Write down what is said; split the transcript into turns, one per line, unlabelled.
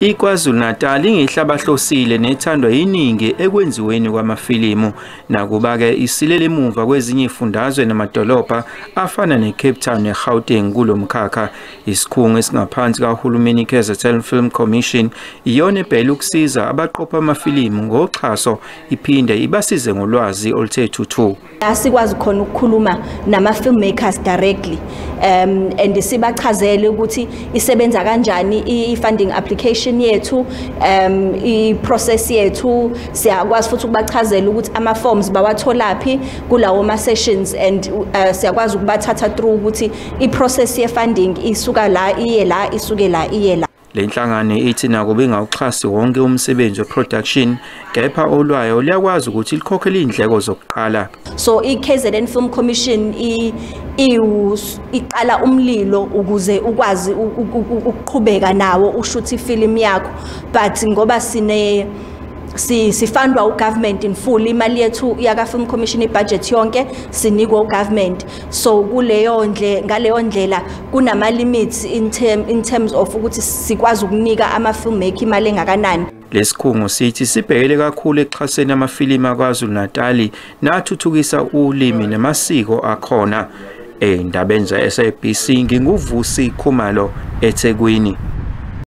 IKwaZulu-Natal ingehlabahlosile nethandwa yiningi ekwenziweni kwamafilimu, nakuba-ke isilele emuva kwezinye izifundazwe namadolobha afana neCape Town neGauteng kulo mkhakha. Isikhungo esingaphansi kahulumeni iKZN Film Commission iyona ebhekele ukusiza abaqopha amafilimu ngoxhaso, iphinde ibasize ngolwazi oluthe thuthu.
Asikwazi khona ukukhuluma nama-filmmakers directly and sibachazele ukuthi isebenza kanjani i-funding application yethu, i-process yethu. Siyakwazi futhi ukubachazela ukuthi ama-forms bawatholaphi kulawo ma-sessions and siyakwazi ukubathatha through ukuthi i-process ye-funding isuka la iye la, isuke la iye la.
Le nhlangano ithi nakuba ingawuxhasi wonke umsebenzi we-production, kepha olwayo liyakwazi ukuthi likhokhele iy'ndleko zokuqala.
So i-KZN Film Commission iqala umlilo ukuze ukwazi ukuqhubeka nawo ushuthe ifilimu yakho, but ngoba sine sifundwa ugovernment in full, imali yethu yaka Film Commission, ibudget yonke sinikwa ugovernment. So kuleyo ndle ngaleyo ndlela kunama limits in terms of ukuthi sikwazi ukunika ama filmmaker imali engakanani.
Lesikhungo sithi sibhekele kakhulu ekuxhaseni amafilimu aKwaZulu-Natal nathuthukisa ulimi namasiko akhona. Ey'ndabeni ze-SABC nginguVusi Khumalo eThekwini.